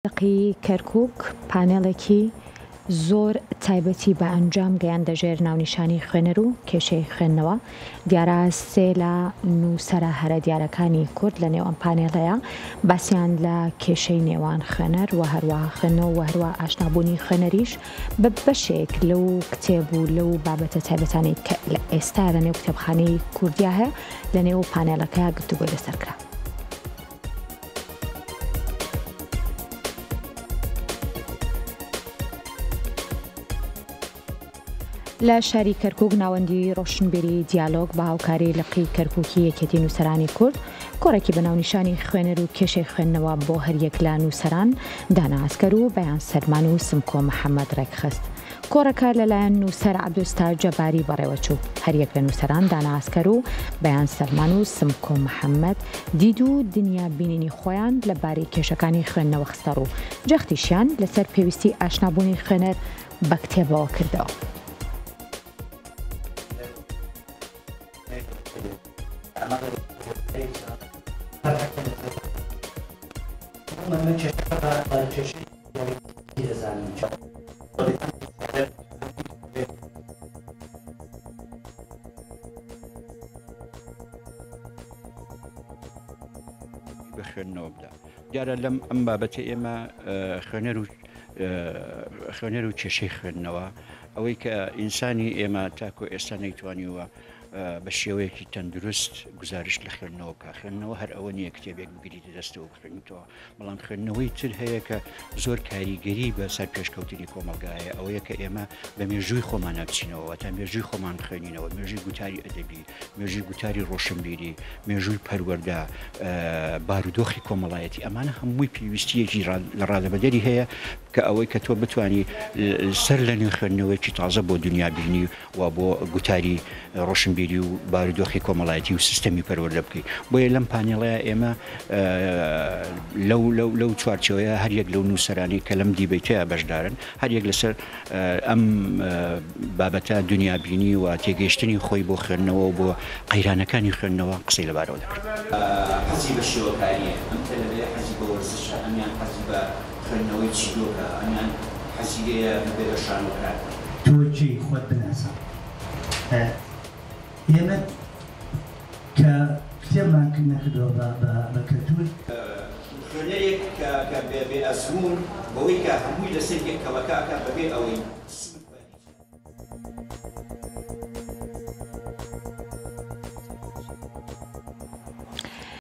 لقی کەرکوک پانێڵێکی زۆر تایبەتی بە ئەنجام گەیاندە ژێر ناونیشانی خوێنەر و کێشەی خوێندنەوە. دیارە سێ لە نووسەرە هەرە دیارەکانی کورد لە نێو ئەم پانێڵەیا باسیان لە کێشەی نێوان خوێنەر و هەروەها خوێندنەوە و هەروەها ئاشنابوونی خوێنەریش بە بەشێک لەو کتێب و لەو بابەتە تایبەتانەی کە لە ئێستا لە نێو کتێبخانەی کوردیا هەیە لە نێو پانێڵەکەیا گفتوگۆی لەسەر کرا. لە شاری کەرکوک ناوەندی ڕۆشنبیری دیالۆگ بە هاوکاری لقی کەرکوکی یەکێتی نووسەرانی کورد کۆڕێکی بە ناونیشانی خوێنەر و کێشەی خوێندنەوە بۆ هەریەک لە نووسەران دانا عەسکەر و بەیان سەلمان و سمکۆ محەمەد ڕێکخست. کۆڕەکە لەلایەن نووسەر عەبدولستار جەباری بەڕێوەچوو. هەریەک لە نووسەران دانا عەسکەر و بەیان سەلمان و سمکۆ محەمەد دید و دنیا بینینی خۆیان لە بارەی کێشەکانی خوێندنەوە خستەڕوو، جەختیشیان لەسەر پێویستی ئاشنابوونی خوێنەر بە کتێبەوە کردەوە. بە خوێندنەوە بدە دیارە لەم ئەم بابەتە ئێمە خوێنەر و خوێنەر و کێشەی خوێندنەوە ئەوەی کە ئینسانی ئێمە تاکۆ ئێستا نەیتوانیوە بە شێوەیەکی تەندروست گزارشت لە خوێندنەوە بکە خوێندنەوە هەر ئەوە نییە کتێبێک بگریتە دەستەوە بخوێنیتەوە بەڵام خوێندنەوەی تر هەیە کە زۆر کاریگەری بە سەر پێشکەوتنی کۆمەڵگایە ئەوەیە کە ئێمە بە مێژووی خۆمانە بچینەوە تا مێژووی خۆمان بخوێنینەوە مێژووی گوتاری ئەدەبی مێژووی گوتاری ڕۆشنبیری مێژووی پەروەردە بارودۆخی کۆمەڵایەتی ئەمانە هەمووی پێویستیەکی لە ڕادەبەدەری هەیە کە ئەوەی کە تۆ بتانی سەر لە نوێ خوێندنەوەیەکی تازە بۆ دنیا بینی و بۆ گوتاری ڕۆشنبیری و بارودۆخی کۆمەڵایەتی و سیستەمی پەروەردە بکەی. بۆیە لەم پانێڵەیا ئێمە لەو لەو لەو چوارچێوەیە هەر یەک لەو نووسەرانەی کە لەم دیبەیتەیا بەشدارن هەر یەک لەسەر ئەم بابەتە دنیابینی و تێگەیشتنی خۆی بۆ خوێندنەوە و بۆ قەیرانەکانی خوێندنەوە قسەی لەبارەوە دەکرد. حەزی بە شێوەکارییە، ئەم تەلەبەیە حەزی بە وەرزشە، ئەمیان حەزی بە خوێندنەوەی چیرۆکە، ئەمیان حەزی لێیە ببێ بە شانۆکار. تۆ کێی خۆت بناسە. ئێمە کە کتێبمان نەکردووە بە کەلتوور. خوێنەرێک کە بێ ئەزموون بەوەی کە هەمووی لەسەر یەک کەڵەکە ئەکا بەبێ ئەوەی سوود.